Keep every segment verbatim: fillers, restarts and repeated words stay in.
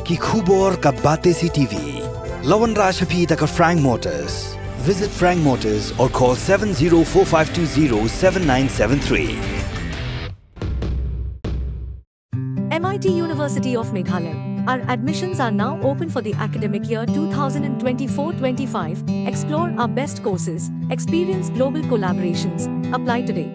Ki khubor ka Batesi T V. La wanrah sha phi da ka Frank Motors. Visit Frank Motors or call seven zero four five two zero seven nine seven three. M I T University of Meghalaya. Our admissions are now open for the academic year two thousand twenty-four twenty-five. Explore our best courses, experience global collaborations. Apply today.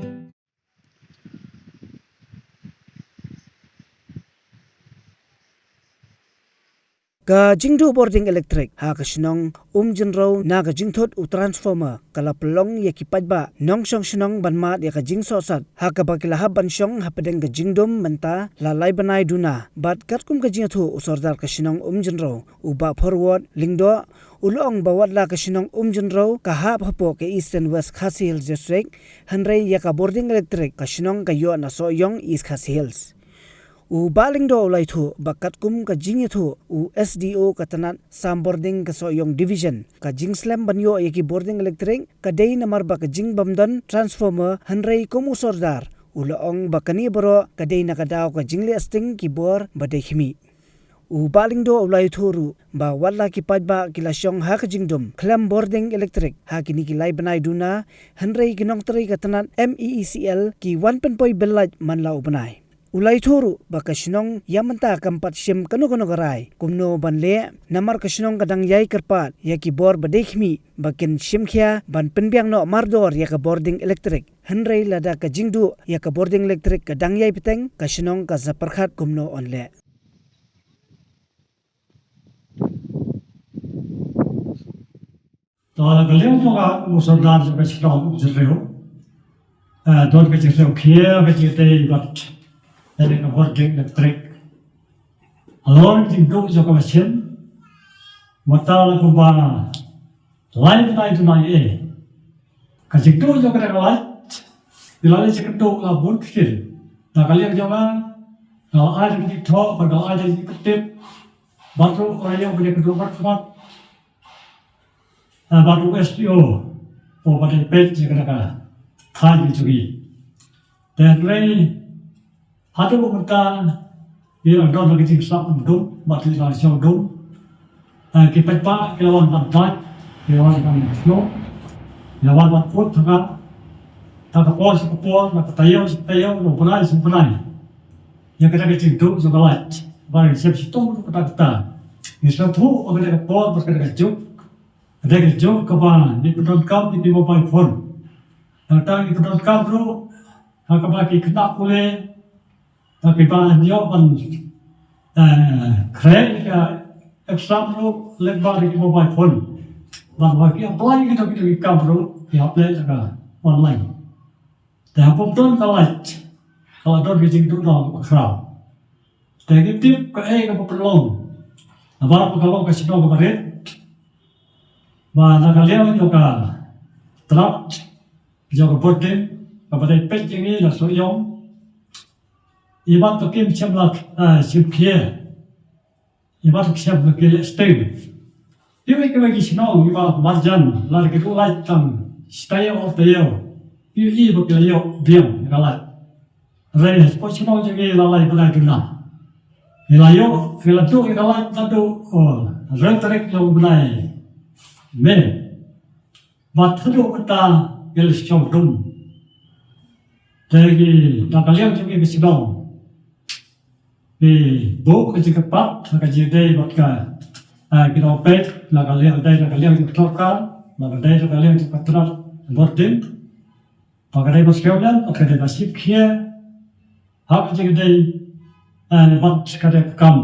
Ka jingduh bording elektrik ha ka shnong Umjynrew na ka jingthut u transformer ka la pynlong ïa ki paidbah nongshong shnong ban mad ïa ka jingsohsat, ha kaba ki la hap ban shong hapdeng ka jingdum mynta la lai bnai duna. Bad katkum ka jingïathuh u sordar ka shnong Umjynrew, u Bah Forward Lyngdoh, u la ong ba watla ka shnong Umjynrew ka hap hapoh ka Eastern West Khasi Hills District, hynrei ïa ka bording elektrik ka shnong ka ïoh na Sohiong, East Khasi Hills. U Bah Lyngdoh u la ïathuh ba katkum ka jingïathuh u S D O ka tnat sam bording ka Sohiong Division, ka jingslem ban ïoh ïa ki bording elektrik ka dei namar ba ka jingbymdon transformer, hynrei kum u sordar u la ong ba kane baroh ka dei na ka daw ka jingleh sting ki bor ba dei khmih. U Bah Lyngdoh u la ïathuh ruh ba watla ki paidbah ki la shong ha ka jingdum khlem bording elektrik ha kine ki lai bnai duna, hynrei ki nongtrei ka tnat M E E C L ki wan pynpoi bill light man la u bnai. U la ïathuh ruh ba ka shnong ïa mynta kam pat shim kano kano ka rai kumno ban leh, namar ka shnong ka dang ïai kyrpad ïa ki bor ba dei khmih ba kin shim khia ban pynbiang noh mardor ïa ka bording elektrik. Hynrei lada ka jingduh ïa ka bording elektrik ka dang ïai bteng, ka shnong ka sa pyrkhat kumno yn leh. To, la ka liang jong ka u sordar jong ka shnong Umjynrew. Eh, don ka jingshngaiñ khia ka jingtei bad ïa ka bording elektrik. Halor jingduh jong ka machine, mynta la kumba lai bnai duna eh. Ka jingduh jong ka light, ngi la leit kynduh la bun ktien. Na ka liang jong nga, nga la ai ka jingthoh bad nga la ai ka jingtip. Bad ruh ka liang ka jingkynduh bad khmat. Ah, bad u S D O, u ba dei peit ïa kane ka thaiñ jong ngi. Te hynrei haduh mynta ngi la don la ka jingsngewdum bad ngi la sngewdum. Ah, ki paidbah ki la wan ban dait, ki la wan ban sngewdum, ki la wan ban put ha ka, ha ka por sha ka por, ha ka taïew sha ka taïew, ha u bnai sha u bnai. Ïa kata ka jingduh jong ka light ba ngi shem shitom ruh kata kata. Ngi sngewthuh ba kata ka por bad kata ka juk, kata ka juk kaba ngi pyndonkam ïa ki mobile phone. Nangta ngi pyndonkam ruh ha kaba ki khynnah pule, ha kiba ïoh ban, eh, khreh ïa ka exam ruh lyngba ïa ki mobile phone. Bad ba ki apply ïa kita ki kam ruh ki apply ïa ka online. Te haba ym don ka light, ka la don ka jingduh noh kaba khraw. Te ngi tip kaei kaba pynlong. Namar ba ka long ka shnong kaba rit. Ba na ka liang jong ka tnat jong ka bording kaba dei peit jong ngi na Sohiong, i mat to kim shem lak, eh, shem khia. Ïa ba ki shem ba ki leh sting. Ïa ba ki, ba ki shnong, ïa ba marjan, la ki duh light tang shi taïew ar taïew. Ïa, ïa ba ki la ïoh biang ïa ka light. Hynrei hapoh shnong jong ngi la lai bnai duna. Ngi la ïoh, ngi la duh ïa ka light naduh, oh, hynriew tarik jong u bnai May. Bad haduh mynta ngi la sngewdum. Te ngi, na ka liang jong ngi ki shnong, ngi buh ka jingkyrpad ha ka jingïadei bad ka, ah, ki nongpeit, na ka liang, dei na ka liang jong ka sorkar, na ka dei na ka liang jong ka tnat bording. Ba ka dei ban skhem lem, ba ka dei ban shim khia ha ka jingïadei, eh, bad ka dei ka kam.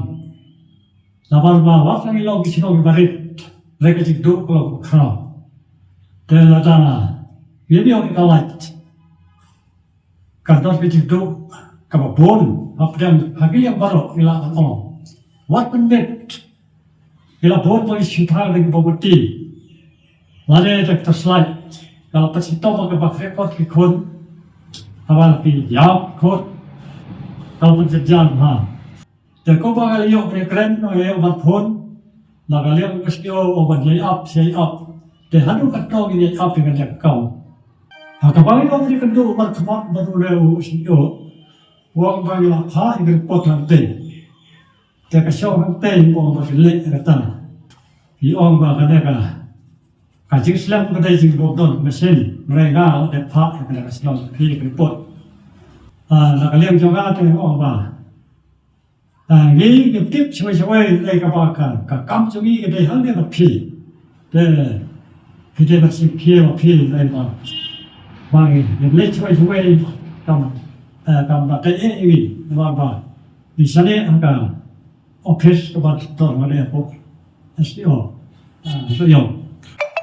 Namar ba wat la ngi long ki shnong kiba rit, hynrei ka jingduh ka long kaba khraw. Te lada ngi ïoh ïa ka light, ka don ka jingduh kaba bun hapdeng ha ki liang baroh, ngi lah ban ong. Wat mynmiet ngi la bun ba ngi shu thaw da ki mombati. Lane da ki torchlight. Ka la pynshitom ha kaba khreh kot ki khun. Haba la pynïap khun, ka la pynjynjar bha. Te kumba nga la ïoh ka kren, nga la ïoh ban phone, la ka liang ka shu ong ban ïai ap, ïai ap. Te haduh katno ngin ïai ap ïa kane ka kam. Ha kaba ngi ong ïa ka duh markhmat bad u riew u shu ong, u ong ba ngi la phah ïa ka report hangtei. Te ka shong hangtei, ong ba ki leh kata. Ki ong ba kane ka, ka jingslem ka dei jingbuh don ka shin, hynrei nga la dep phah ïa kane ka shnong, phi ka report. Ah, na ka liang jong nga te ong ba, ah, ngi ngi tip shawei shawei, dei kaba ka, ka kam jong ngi ka dei hangne bad phi. Te phi dei ban shim khia bad phi, dei ba, ba ngi ngi leh shawei shawei kam, eh, kam ba dei eh ngi, ba ba ngi shane ha ka office kaba don hangne hapoh S D O. Ah, so ïa,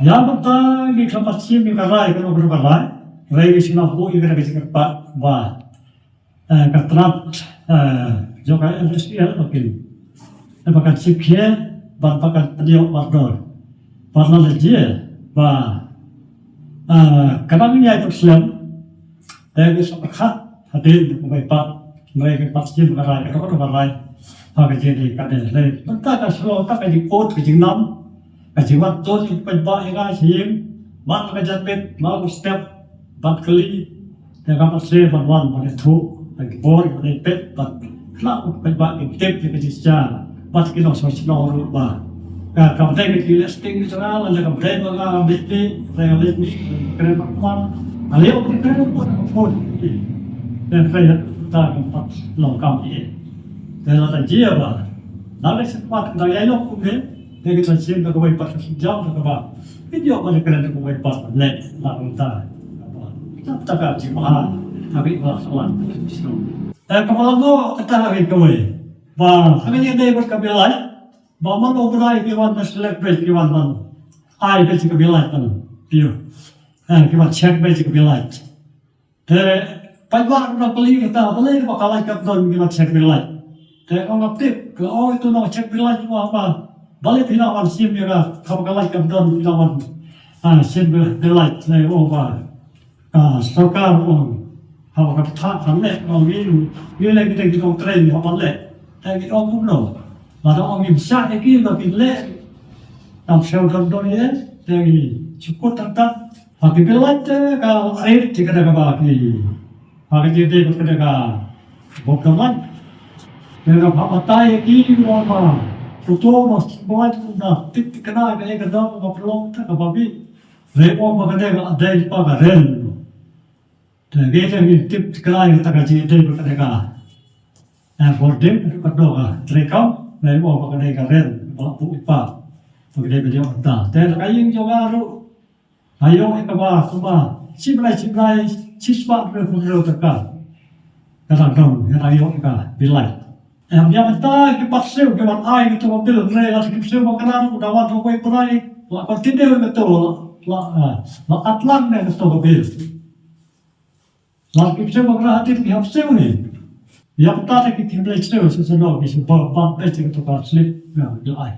ïa mynta ngi khlem pat shim ïa ka rai kano kano ka rai, hynrei ngi sngewbha buh ïa ka, ka jingkyrpad ba, eh, ka tnat, eh, jong ka F S P L ba kin, eh, ba kan shim khia bad ba kan pynïoh mardor. Bad la jia ba, eh, ka dang ïai pynslem, te ngi sa pyrkhat hadien da kawei pat, hynrei ngi pat shim ka rai, ka dei ka rai ha ka jingdei ka dei. Hynrei mynta ka shu long tang ka jingkut ka jingnam, ka jingwan tur jingpaidbah ïa nga sha ïing, man ka janmiet, man ka step, bad kali, te ka pat seh ban wan ban ïathuh ïa ki bor, ban ïapeit, bad khlak u paidbah kin tip ïa ka jingshisha, bad ki nongshong shnong ruh ba ka, kam dei ka jingleh sting jong nga, lane kam dei ba nga ngam leit mih, hynrei nga leit mih, kren bad wan, nga leit ong kren bad wan. Te hynrei ta kam pat long kam ïa. Te lada jia ba dang leh shisha pat ka dang ïai long kumne, te ngi sa shim da kawei pat ka jingïam da kaba phi ïoh ban kren da kawei pat leh la kumta. Kata ka jingma ha ka ba sa wan. Eh, kaba la noh kata ha kawei ba ha ka jingïadei bad ka Bill Light, ba man u Blai ki wan ban select beit, ki wan ban ai beit ka Bill Light ban pio. Eh, ki wan check beit ka Bill Light. Te paidbah ruh la kylli kata, balei ba ka light kam don, ki wan check Bill Light. Te ong nga tip, ka ong itu nong check Bill Light, ong ba balei phi nang wan shim ïa ka, kaba ka light kam don phi nang wan, ah, shim Bill, Bill Light, lei ong ba ka sorkar ong haba ka pynthah kan leh, ong ngi, ngi leh kita ki nongtrei haba leh. Te ngi ong kumno? Lada ong ngim shah ïa ki ba kin leh, tam siew tam don ïa, te ngi shu kut tam tam. Ha ki Bill Light te ka rit ïa kata kaba ki, ha ka jingdei bad kata ka bok ka light. Te ka batai ïa ki ba, ba uto ba Bill Light u da tip thikna ïa ka dei ka dong ba pynlong te kaba bit. Hynrei ong ba ka dei ka dei pa ka rel. Te ngi te ngi tip thikna ïa kata ka jingdei bad kata ka, eh, bording, ka dei ka treikam, hynrei ong ba ka dei ka rel ba buh i pa. Ba ka dei ka jingdei. Te ka ïing jong nga ruh nga ïoh ïa kaba, kaba shi blai, shi blai, shi spah hynriew phew hynriew tyngka. Ka dang don, nga dang ïoh ïa ka Bill Light. Em, ïa mynta ki pat siew ki wan ai kito ka bill, hynrei lada kim siew ba kane ruh da wan ruh kawei pynai, la continue kito, la, la, ah, la atlang ne kito ka bill. Lada kim siew ba kane hadien ki hap siew hi. Ïa mynta te ki, kim leit siew, siew siew ki siew ba, ba, ba, kito ka slip, ïa, ki ai.